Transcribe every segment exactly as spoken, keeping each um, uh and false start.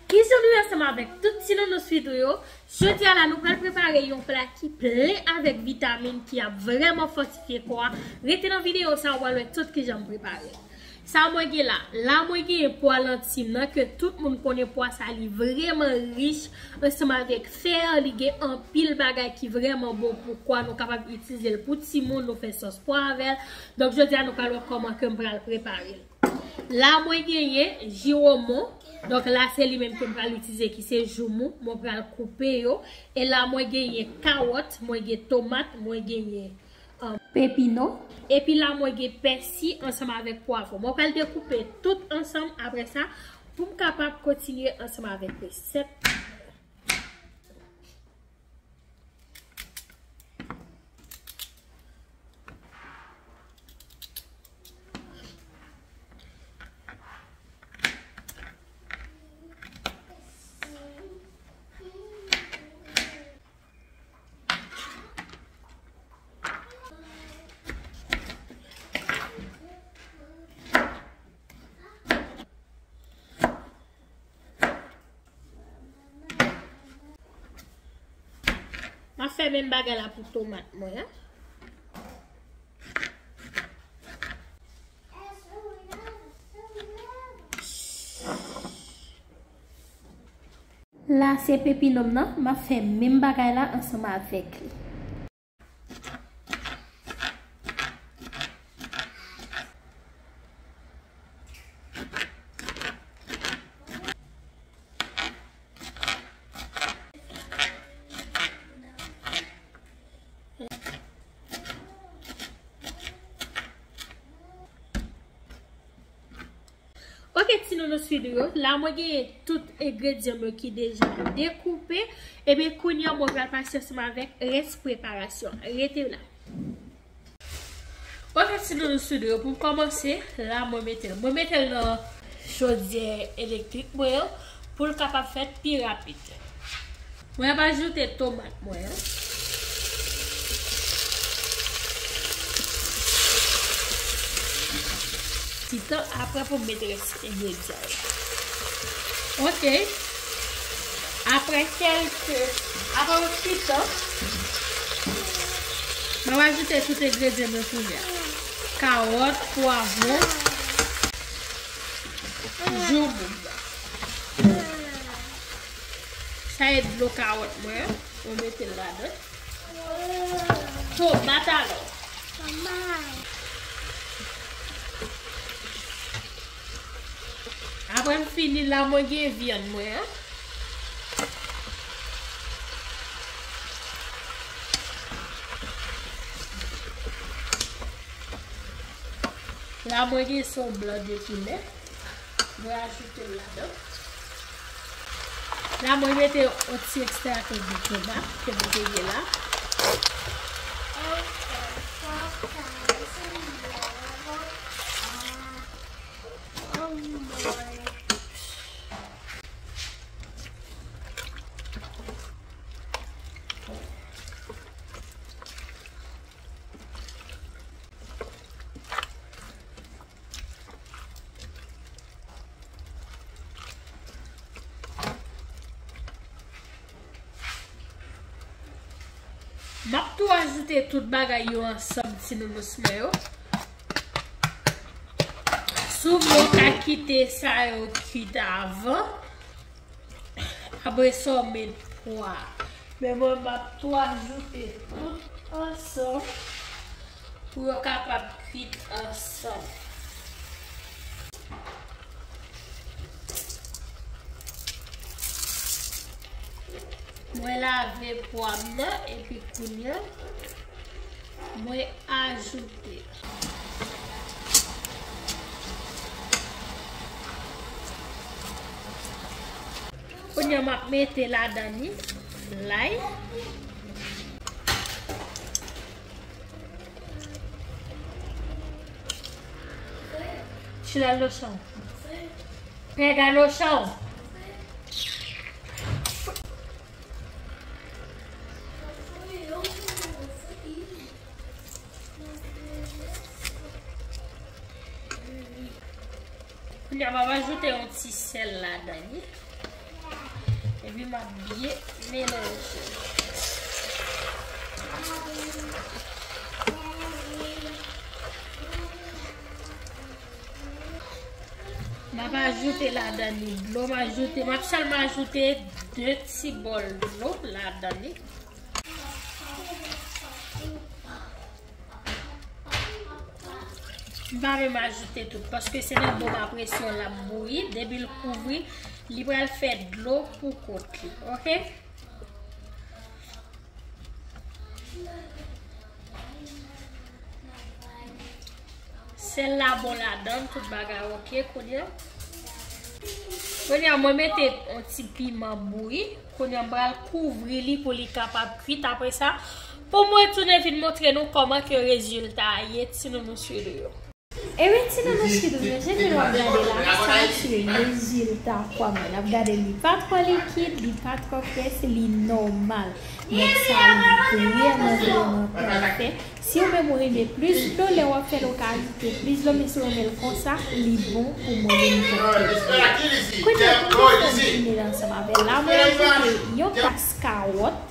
Kijan nou ye ansanm avèk tout ti nounours Fidou yo? Jodi a la, nou pral prepare yon pla ki plen avèk vitamin ki ap vrèman fòtifye kò a. Rete nan videyo sa, ou pral wè tout kijan m prepare. Sa mwen gen la. La, mwen gen pwa lanti m nan, ke tout moun konnen pwa sa, li vrèman rich ansanm avèk fè, li gen anpil bagay ki vrèman bon pou kò a, nou kapab itilize l pou timoun, nou fè sòs pwa avè l. Donk, jodi a, nou pral wè kòman ke m pral prepare l. La, mwen genyen jiwomon. Donk, la, se li menm ke m pral itilize, ki se joumou. Mwen pral koupe yo. E la, mwen genyen kawòt, mwen gen tomat, mwen genyen, um, pepino. Epi la, mwen gen pèsi ansanm avèk pwavwon. Mwen pral dekoupe tout ansanm apre sa pou m kapab kontinye ansanm avèk resèt. M ap fè menm bagay la pou tomat mwen an. La se pepino m nan, m ap fè menm bagay la ansanm avèk li. Ok, ti nounours Fidou yo, la mwen genyen tout engredyan m yo ki deja dekoupe. Ebyen, kounye a, mwen pral pase ansanm avèk rès preparasyon. Rete la. Ok, ti nounours Fidou yo, pou m kòmanse, la mwen mete l. Mwen mete l nan chodyè elektrik mwen an pou l kapab fèt pi rapid. Mwen ap ajoute tomat mwen an. Ti tan apre pou m met rès engredyan yo. Ok. Apre kèlke, apre yon ti tan, mwen ajoute tout engredyan mwen kounye a. Kawòt, pwavwon, joumou. Sa e dlo kawòt mwen, mwen mete l ladan. Tomat alò. Apre m fini la, mwen gen vyann mwen an. La mwen gen son blan de poulè. Mwen ajoute l ladan. La mwen mete yon ti ekstrè de tomat ke mwen te gen la. M ap tou ajoute tout bagay yo ansanm, ti nounours mwen yo. Souvan ou ka kite sa yo kwit avan. Apre sa, w met pwa. Men mwen, m ap tou ajoute tout ansanm pou yo kapab kwit ansanm. Mwen lave pwa m nan, epi kounye a, mwen ajoute. Kounye a m ap mete ladan li lay. Chilal lo chão. Pega no chão. Kounye a, m ap ajoute yon ti sèl ladan li. Epi m ap byen melanje. M ap ajoute ladan li dlo. M ajoute, m ap sèlman ajoute de ti bòl dlo ladan li. M pa menm ajoute tout, paske se nan bon a presyon l ap bouyi. Depi l kouvri, li pral fè dlo pou kont li, oke? Sèl la bon ladan, tout bagay oke kounye a. Kounye a, mwen mete yon ti piman bouyi. Kounye a, m pral kouvri li pou li kapab kwit. Apre sa, pou mwen tounen vin montre nou kòman ke rezilta a ye, ti nounours yo. Ebyen, ti nounours yo, jan ke w ap gade la, sa se rezilta kwa mwen. N ap gade li pa twò likid, li pa twò frèch, li nòmal. Donk sa li vrèman, vrèman pafè. Si w menm ou renmen plis dlo, lè w ap fè l, ou ka ajoute plis dlo, men si w renmen l konsa, li bon pou mwen menm jan ke l ye. Kounye a, pou m fè yon ti mele ansanm avè l la, mwen ajoute yon tas kawòt.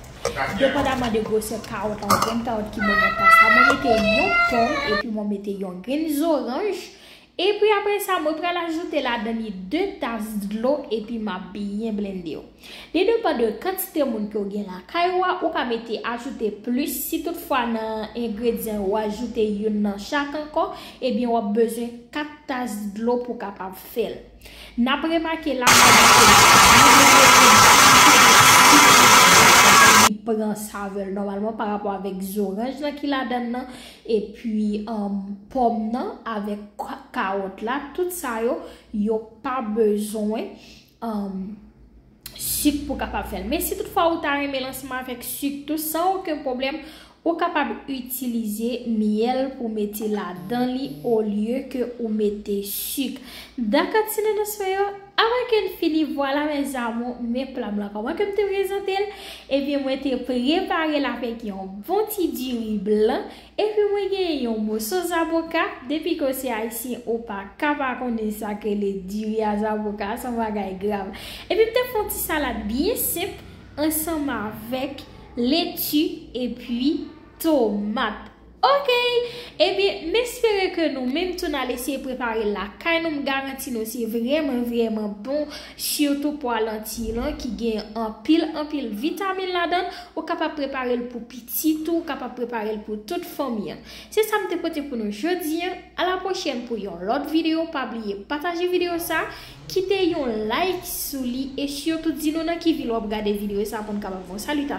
Depandaman de gwosè kawòt la, yon grenn kawòt ki bon nan tas la, mwen mete yon pòm, epi mwen mete yon grenn zoranj. Epi apre sa, mwen pral ajoute ladan li de tas dlo, epi m ap byen blende yo. Li depann de kantite moun ke w gen lakay ou a, ou ka mete ajoute plis. Si toutfwa nan engredyan yo, ou ajoute youn nan chak ankò, ebyen w ap bezwen kat tas dlo pou w kapab fè l. N ap remake la, li pran savè l nòmalman parapò avèk zoranj lan ki ladan l nan, epi, um, pòm nan avèk ka-, kawòt la, tout sa yo, yo pa bezwen, um, sik pou kapab fè l. Men si toutfwa ou ta renmen l ansanm avèk sik tou, san okenn pwoblèm, ou kapab itilize myèl pou mete ladan li olye ke ou mete sik. Dakò, ti nounours mwen yo? Avan ke n fini, vwala, mes amours, men pla m lan. Kòman ke m te prezante l? Ebyen, mwen te prepare l avèk yon bon ti diri blan. Epi mwen genyen yon moso zaboka. Depi ke w se ayisyen, ou pa ka pa konnen sa k rele diri a zaboka. Se yon bagay grav. Epi m te fè yon ti salad byen senp ansanm avèk leti epi tomat. Oke! Ebyen, m espere ke nou menm tou n al eseye prepare l lakay nou. M garanti nou se vrèman, vrèman bon, sitou pwa lantiy lan ki gen anpil, anpil vitamin ladan l. Ou kapab prepare l pou pitit ou, ou kapab prepare l pou tout fanmi an. Se sa m te pote pou nou jodi a. A la pwochèn pou yon lòt videyo. Pa bliye pataje videyo sa, kite yon like sou li, e sitou di nou nan ki vil w ap gade videyo sa pou n kapab fè yon salitasyon.